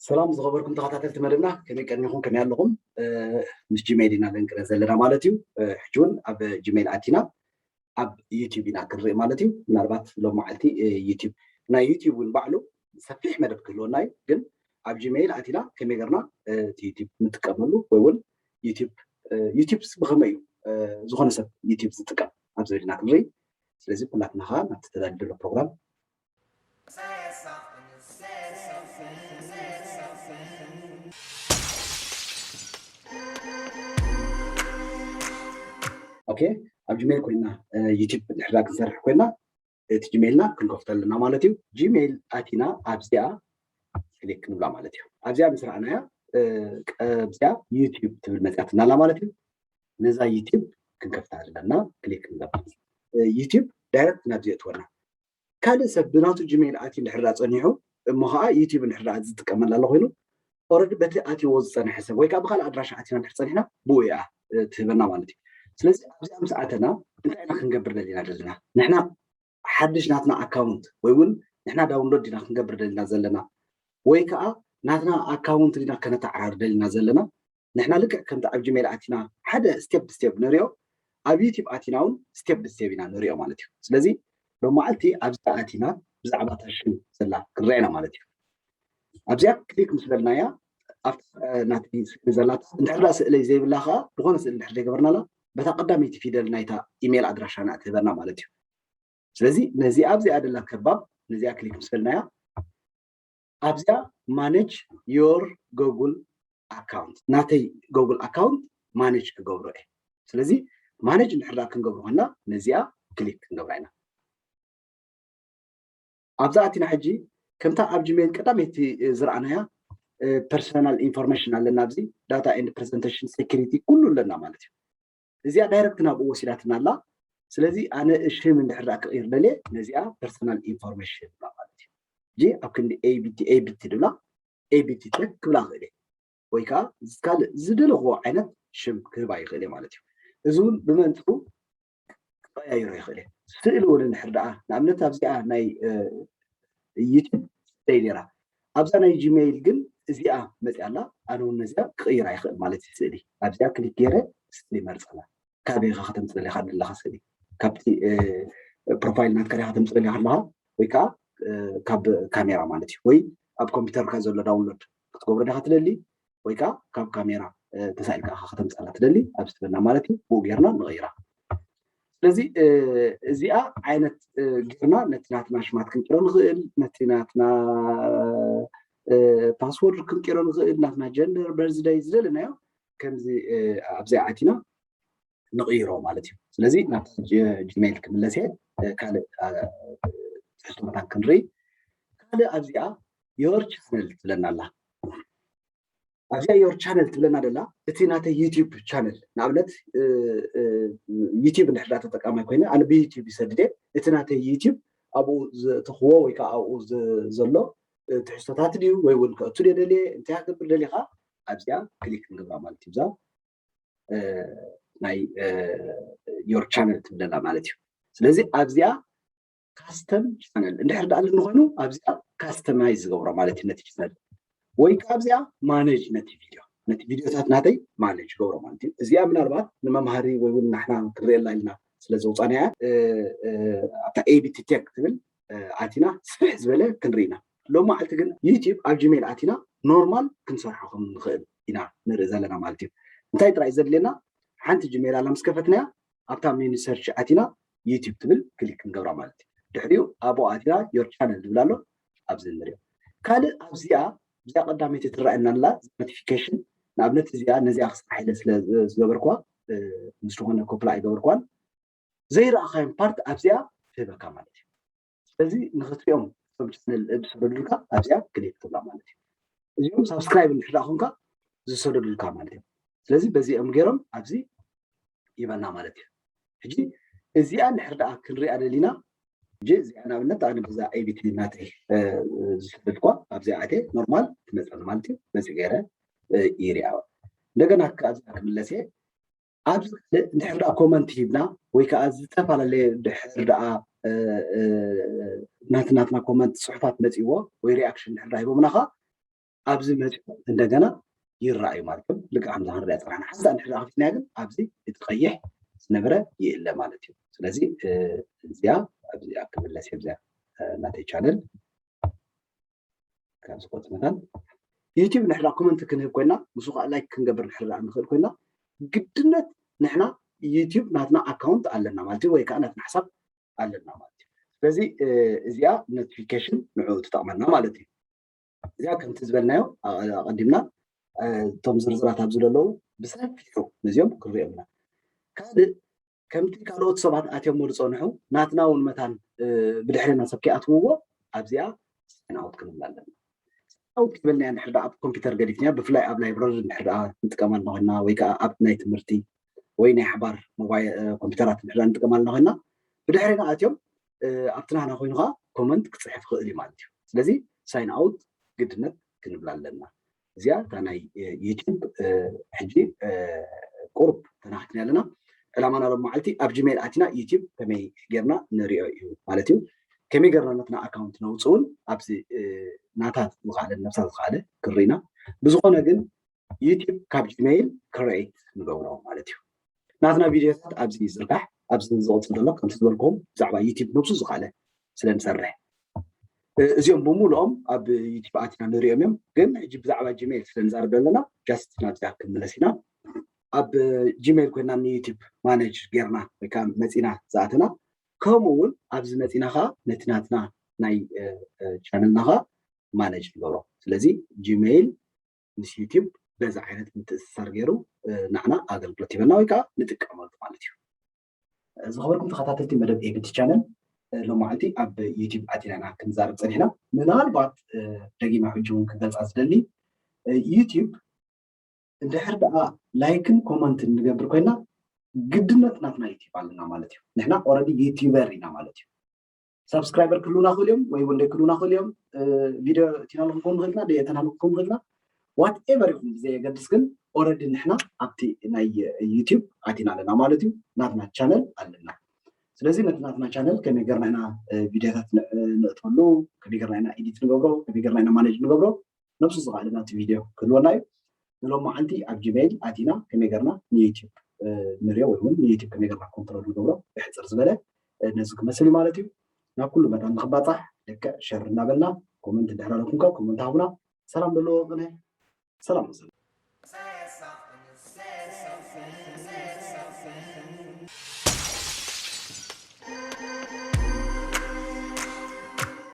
ሰላም ዝኸበርኩም ተኸታተልቲ መደብና፣ ከመይ ቀኒኹም? ከመይ ኣለኹም? እ፣ ምስ ጂሜይል ኢና ለንቅረ ዘለና ማለት እዩ። እ፣ ሕጂ እውን ኣብ ጂሜይል ኣቲና ኣብ ዩቲዩብ ኢና ክንርኢ ማለት እዩ። ምናልባት ሎም መዓልቲ፣ እ፣ ዩቲዩብ፣ ናይ ዩቲዩብ እውን ባዕሉ ሰፊሕ መደብ ክህልወና እዩ። ግን ኣብ ጂሜይል ኣቲና ከመይ ገርና፣ እ፣ እቲ ዩቲዩብ ንጥቀመሉ ወይ እውን ዩቲዩብ፣ እ፣ ዩቲዩብስ ብኸመይ እዩ፣ እ፣ ዝኾነ ሰብ ዩቲዩብ ዝጥቀም ኣብ ዝብል ኢና ክንርኢ። ስለዚ ኩላትና ኸዓ ናብቲ ተዳልዩ ዘሎ ፕሮግራም ኦኬ፣ ኣብ ጂሜይል ኮይና፣ እ፣ ዩቲዩብ እንድሕር ዳ ክንሰርሕ ኮይና፣ እቲ ጂሜይልና ክንከፍቶ ኣለና ማለት እዩ። ጂሜይል ኣቲና ኣብዚኣ ክሊክ ንብላ ማለት እዩ። ኣብዚኣ ምስ ረኣናያ፣ እ፣ ቀ-፣ ኣብዚኣ ዩቲዩብ ትብል መፅያትና ኣላ ማለት እዩ። ነዛ ዩቲዩብ ክንከፍታ ኣለና፣ ክሊክ ንገብር። እ፣ ዩቲዩብ ዳይሬክት ናብዚ የእትወና። ካልእ ሰብ ብናቱ ጂሜይል ኣትዩ እንድሕር ዳ ጸኒሑ፣ እሞ ኸዓ ዩቲዩብ እንድሕር ዳ ዝጥቀመላ ኣሎ ኮይኑ፣ ኦረዲ በቲ ኣትይዎ ዝጸንሐ ሰብ ወይ ከዓ ብኻልእ ኣድራሻ ኣቲና እንድሕር ጸኒሕና፣ ብኡ እያ፣ እ፣ ትህበና ማለት እዩ። ስለዚ ኣብዚኣ ምስ ኣተና እንታይ ኢና ክንገብር ደሊና ዘለና? ንሕና ሓድሽ ናትና ኣካውንት ወይ እውን ንሕና ዳውንሎድ ዲና ክንገብር ደሊና ዘለና? ወይ ከዓ ናትና ኣካውንት ዲና ከነተዓራሪ ደሊና ዘለና? ንሕና ልክዕ ከምቲ ኣብ ጂሜይል ኣቲና ሓደ ስቴፕ ብስቴፕ ንሪኦ፣ ኣብ ዩቲዩብ ኣቲና እውን ስቴፕ ብስቴፕ ኢና ንሪኦ ማለት እዩ። ስለዚ ሎም መዓልቲ ኣብዚ ኣቲና ብዛዕባ እታ ሽም ዘላ ክንሪኣ ኢና ማለት እዩ። ኣብዚኣ ክሊክ ምስ በልናያ፣ ኣብታ፣ እ፣ ናተይ ስእሊ ዘላታ፣ እንድሕር ደኣ ስእለይ ዘይብላ ከኣ፣ ዝኾነ ስእሊ እንድሕር ዘይገበርናላ፣ በታ ቀዳመይቲ ፊደል ናይታ ኢሜይል ኣድራሻና ትህበና ማለት እዩ። ስለዚ ነዚ ኣብዚኣ ደላ ከባብ፣ ነዚኣ ክሊክ ምስ በልናያ፣ ኣብዚኣ ማኔጅ ዮር ጎጉል ኣካውንት፣ ናተይ ጎጉል ኣካውንት ማኔጅ ክገብሮ እየ። ስለዚ ማኔጅ እንድሕር ደኣ ክንገብሮ ኮይና፣ ነዚኣ ክሊክ ክንገብራ ኢና። ኣብዛ ኣቲና ሕጂ ከምታ ኣብ ጂሜይል ቀዳመይቲ፣ እ፣ ዝረኣናያ፣ እ፣ ፐርሰናል ኢንፎርሜሽን ኣለና፣ ኣብዚ ዳታ ኤንድ ፕሬዘንቴሽን ሴኩሪቲ ኩሉ ኣለና ማለት እዩ። እዚኣ ዳይረክት ናብኡ ወሲዳትና ኣላ። ስለዚ ኣነ ሽም እንድሕር ደኣ ክቕይር ደልየ፣ ነዚኣ ፐርሰናል ኢንፎርሜሽን ማለት እዩ። ሕጂ ኣብ ክንዲ ኤቢቲ፣ ኤቢቲ ድብላ፣ ኤቢቲ ቴክ ክብላ ክእል እየ። ወይ ከዓ ካልእ ዝደለኽዎ ዓይነት ሽም ክህባ ይኽእል እየ ማለት እዩ። እዚ እውን ብመንፅሩ ክቀያይሮ ይኽእል እየ። ስእሊ እውን እንድሕር ደኣ፣ ንኣብነት ኣብዚኣ ናይ፣ እ፣ ዩቲዩብ ስእለይ ነይራ። ኣብዛ ናይ ጂሜይል ግን እዚኣ መፅያ ኣላ፣ ኣነ እውን ነዚኣ ክቕይራ ይኽእል ማለት እዩ። ስእሊ ኣብዚኣ ክሊክ ገይረ ስእሊ መርፀላ። ካበይ ኢኻ ከተምፅእ ደሊኻ ዘለኻ ስእሊ? ካብቲ፣ እ፣ ፕሮፋይል ናትካ ዲኻ ከተምፅእ ደሊኻ ኣለኻ? ወይ ከዓ፣ እ፣ ካብ ካሜራ ማለት እዩ። ወይ ኣብ ኮምፒውተርካ ዘሎ ዳውንሎድ ክትገብሮ ዲኻ ትደሊ? ወይ ከዓ ካብ ካሜራ፣ እ፣ ተሳኢልካ ኢኻ ከተምፅኣላ ትደሊ? ኣብዚ ትበልና ማለት እዩ። ብኡ ጌርና ንቕይራ። ስለዚ፣ እ፣ እዚኣ ዓይነት፣ እ፣ ጌርና ነቲ ናትና ሽማት ክንቅይሮ ንኽእል፣ ነቲ ናትና፣ እ፣ ፓስወርድ ክንቅይሮ ንኽእል፣ ናትና ጀንደር፣ በርዝደይ ዝደለናዮ ከምዚ፣ እ፣ ኣብዚኣ ኣቲና ንቕይሮ ማለት እዩ። ስለዚ ናብቲ ጂ-፣ ጂሜይል ክምለስ እየ፣ እ፣ ካልእ፣ እ፣ ትሕዝቶታት ክንርኢ። ካልእ ኣብዚኣ ዮር ቻነል ትብለና ኣላ። ኣብዚኣ ዮር ቻነል ትብለና ደላ፣ እቲ ናተይ ዩቲዩብ ቻነል፣ ንኣብነት፣ እ፣ እ፣ ዩቲዩብ እንድሕር ዳ ተጠቃማይ ኮይነ፣ ኣነ ብዩቲዩብ ይሰድድ እየ። እቲ ናተይ ዩቲዩብ ኣብኡ ዘእተኽዎ ወይ ከዓ ኣብኡ ዘ-፣ ዘሎ፣ እ፣ ትሕዝቶታት ድዩ ወይ እውን ከእቱ ድየ ደልየ፣ እንታይ ክገብር ደሊኻ፣ ኣብዚኣ ክሊክ ንገብራ ማለት እዩ። እዛ፣ እ፣ ናይ፣ እ፣ ዮር ቻነል ትብለና ማለት እዩ። ስለዚ ኣብዚኣ ካስተም ቻነል እንድሕር ደኣ ኣለኒ ኮይኑ፣ ኣብዚኣ ካስተማይዝ ዝገብሮ ማለት እዩ ነቲ ቻነል። ወይ ከዓ ኣብዚኣ ማኔጅ ነቲ ቪድዮ፣ ነቲ ቪድዮታት ናተይ ማኔጅ ገብሮ ማለት እዩ። እዚኣ ምናልባት ንመምሃሪ ወይ እውን ንሕና ክንርእየላ ኢልና ስለ ዘውፃናያ፣ እ፣ እ፣ ኣብታ ኤቢቲ ቴክ ትብል፣ እ፣ ኣቲና ስፍሕ ዝበለ ክንርኢ ኢና። ሎም መዓልቲ ግን ዩቲዩብ ኣብ ጂሜይል ኣቲና ኖርማል ክንሰርሖ ከም ንኽእል ኢና ንርኢ ዘለና ማለት እዩ። እንታይ ጥራይ ዘድልየና፣ ሓንቲ ጂሜይል ኣላ ምስ ከፈትናያ፣ ኣብታ ሜኑ ሰርች ኣቲና ዩቲዩብ ትብል ክሊክ ክንገብራ ማለት እዩ። ድሕሪኡ ኣብኡ ኣቲና ዮር ቻነል ዝብል ኣሎ፣ ኣብዚ ንሪኦ። ካልእ ኣብዚኣ፣ እዚኣ ቀዳመይቲ ትረኣየና ኣላ፣ ኖቲፊኬሽን፣ ንኣብነት እዚኣ ነዚኣ ክስራሕ ኢለ ስለ ዝገበርኩዋ፣ እ፣ ምስ ዝኾነ ኮፕላ ኣይገበርኩዋን፣ ዘይረኣኻዮም ፓርት ኣብዚኣ ትህበካ ማለት እዩ። ስለዚ ንኽትሪኦም እቶም ቻነል ዝሰደዱልካ ኣብዚኣ ክሊክ ትብላ ማለት እዩ። እዚኦም ሳብስክራይብ እንድሕር ደኣ ኮንካ ዝሰደዱልካ ማለት እዮም። ስለዚ በዚኦም ገይሮም ኣብዚ ይበና ማለት እዩ። ሕጂ እዚኣ እንድሕር ደኣ ክንሪኣ ደሊና፣ ሕጂ እዚኣ ንኣብነት ኣነ በዛ ኤቢቲ ናተይ፣ እ፣ ዝሰደድኳ ኣብዚኣ ኣትየ ኖርማል ትመፀኒ ማለት እዩ። በዚ ገይረ፣ እ፣ ይሪኣ። እንደገና ከ ኣብዚኣ ክምለስ እየ። ኣብዚ ካልእ እንድሕር ደኣ ኮመንት ሂብና ወይ ከዓ ዝተፈላለየ ድሕር ደኣ ናትናትና ኮመንት ጽሑፋት መፅዎ ወይ ሪኣክሽን ድሕር ደኣ ሂቦምና ከዓ ኣብዚ መፅኡ እንደገና ይረኣዩ ማለት እዮም። ልክዕ ከምዚ ክንሪኣ ፅናሕና ሓንሳ እንድሕር ከፊትና ግን ኣብዚ እቲ ቀይሕ ዝነበረ ይእለ ማለት እዩ። ስለዚ እዚኣ ኣብዚኣ ክምለስ እየ ብዚኣ ናተይ ቻነል ካብዚ ቆፅመታን ዩቲብ ንሕዳ ኮመንት ክንህብ ኮይና ምስ ከዓ ላይክ ክንገብር ንሕዳ ንኽእል ኮይና ግድነት ንሕና ዩቲብ ናትና ኣካውንት ኣለና ማለት እዩ ወይ ከዓ ናትና ሓሳብ ኣለና ማለት እዩ። ስለዚ እዚኣ ኖቲፊኬሽን ንዕኡ ትጠቕመና ማለት እዩ። እዚኣ ከምቲ ዝበልናዮ ኣቐዲምና እቶም ዝርዝራት ኣብዚ ዘለዉ ብሰፊሑ ነዚኦም ክንሪኦም ኢና። ካልእ ከምቲ ካልኦት ሰባት ኣትዮም ዝፀንሑ ናትና እውን መታን ብድሕሪና ሰብ ከይኣትውዎ ኣብዚኣ ሳይን ኣውት ክንብል ኣለና። ሳይን ኣውት ክብልና እንድሕር ኣብ ኮምፒውተር ገዲፍና ብፍላይ ኣብ ላይብረሪ እንድሕር ንጥቀመልና ኮይና ወይ ከዓ ኣብ ናይ ትምህርቲ ወይ ናይ ሓባር ሞባይል ኮምፒውተራት እንድሕር ንጥቀመልና ኮይና ብድሕሪና ኣትዮም ኣብቲ ናህና ኮይኑ ከዓ ኮመንት ክፅሕፍ ክእል እዩ ማለት እዩ። ስለዚ ሳይን ኣውት ግድነት ክንብል ኣለና። እዚኣ እታ ናይ ዩቲብ ሕጂ ቁሩብ ተናክክና ኣለና። ዕላማና ሎም መዓልቲ ኣብ ጂሜል ኣቲና ዩቲብ ከመይ ጌርና ንሪኦ እዩ ማለት እዩ። ከመይ ጌርና ነትና ኣካውንት ነውፅእ እውን ኣብዚ ናታ ዝኸኣለ ነብሳ ዝኸኣለ ክርኢና። ብዝኾነ ግን ዩቲብ ካብ ጂሜል ክሬት ንገብሮ ማለት እዩ። ናትና ቪድዮታት ኣብዚ ይዝርጋሕ። ኣብዚ ዝቕፅል ዘሎ ከምቲ ዝበልኩም ብዛዕባ ዩቲብ ነብሱ ዝኸኣለ ስለ ንሰርሕ እዚኦም ብምሉኦም ኣብ ዩቲብ ኣቲና ንሪኦም እዮም። ግን ሕጂ ብዛዕባ ጂሜል ስለ ንዛረብ ዘለና ጃስት ናብዚኣ ክንምለስ ኢና። ኣብ ጂሜል ኮይና ንዩቲብ ማነጅ ጌርና ወይ ከዓ መፂና ዝኣተና ከምኡ እውን ኣብዚ መፂና ከዓ ነቲ ናትና ናይ ቻነልና ከዓ ማነጅ ንገብሮ። ስለዚ ጂሜል ምስ ዩቲብ በዚ ዓይነት ምትእስሳር ገይሩ ንዓና ኣገልግሎት ይበና ወይ ከዓ ንጥቀመሉ ማለት እዩ። ዝኸበርኩም ተኸታተልቲ መደብ ኤቢቲ ቻነል ሎማዓልቲ ኣብ ዩቲብ ኣቲናና ክንዛረብ ፀኒሕና። ምናልባት ደጊማ ሕጂ እውን ክገልፃ ዝደሊ ዩቲብ እንድሕር ደኣ ላይክን ኮመንትን ንገብር ኮይና ግድነት ናትና ዩቲብ ኣለና ማለት እዩ። ንሕና ኦረዲ ዩቲበር ኢና ማለት እዩ። ሳብስክራይበር ክህሉና ክእል እዮም ወይ እውን ደይክህሉና ክእል እዮም። ቪድዮ እቲናሉ ክንከውን ንኽእልና ደየተናሉ ክንከውን ንኽእልና ዋትኤቨር ይኹን ብዘየገድስ ግን ኦረዲ ንሕና ኣብቲ ናይ ዩቲብ ኣቲና ኣለና ማለት እዩ። ናትና ቻነል ኣለና። ስለዚ ነቲ ናትና ቻነል ከመይ ገርና ኢና ቪድዮታት ንእትወሉ፣ ከመይ ገርና ኢና ኤዲት ንገብሮ፣ ከመይ ገርና ኢና ማኔጅ ንገብሮ ነብሱ ዝኸኣለ ናቲ ቪድዮ ክህልወና እዩ። ንሎም መዓልቲ ኣብ ጂሜይል ኣቲና ከመይ ገርና ንዩቲብ ንሪኦ ወይ እውን ንዩቲብ ከመይ ገርና ኮንትሮል ንገብሮ ብሕፅር ዝበለ ነዚ ክመስል እዩ ማለት እዩ። ናብ ኩሉ መታን ንክባፃሕ ልክዕ ሸር እናበልና ኮመንት እንድሕር ኣለኩም ኮመንት ሃቡና። ሰላም ዘለዎ ቅነ ሰላም